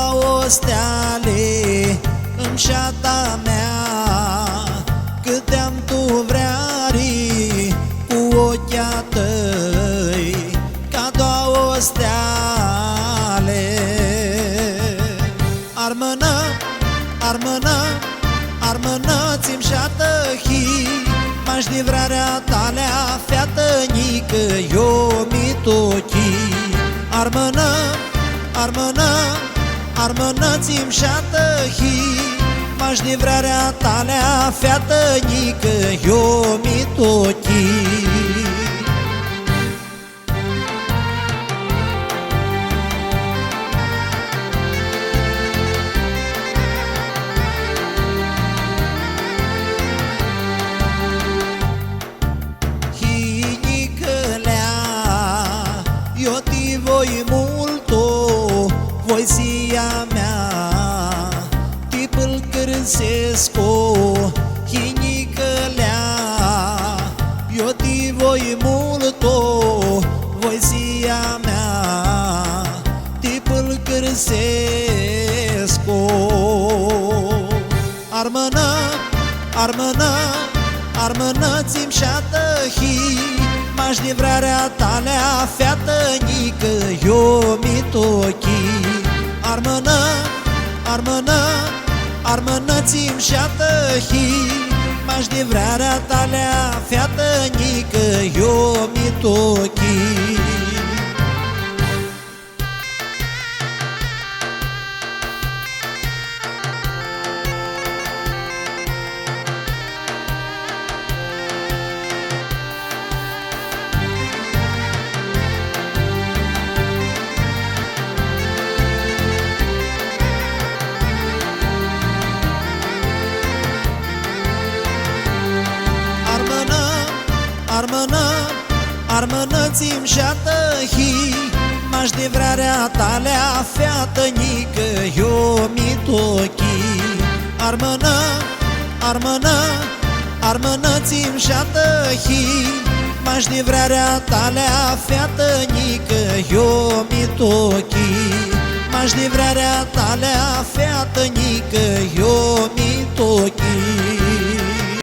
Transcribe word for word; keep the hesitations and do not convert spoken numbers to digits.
Doauã steali, msheata mea, cãtã am tu vreari cu oclji a tãi, ca doauã steali. Armãnã, armãnã, armãnã tsi msheatã hii, mash di vrearea ta lea, featã njicã, io mi tochii. Armãnã, armãnã, armãnã tsi msheatã hii, mash di vrearea ta lea, featã njicã, io mi tochii. Hii njicã lea, io ti voi multu, voi s-hii a mea, ti pãlãcãrsescu. Hii njicã lea, io ti voi multu, voi s-hii a mea, ti pãlãcãrsescu. Armãnã, armãnã, armãnã tsi msheatã hii, mash di vrearea ta lea, featã njicã, io mi tochii. Armãnã, armãnã, armãnã tsi msheatã hii, mash di vrearea ta lea, featã njicã, io mi tochii. Armãnã, armãnã, armãnã tsi msheatã hii, mash di vrearea ta lea, featã njicã, io mi tochii. Armãnã, armãnã, armãnã tsi msheatã hii, mash di vrearea ta lea, featã njicã, io mi tochii. Mash di vrearea ta lea, featã njicã, io mi tochii.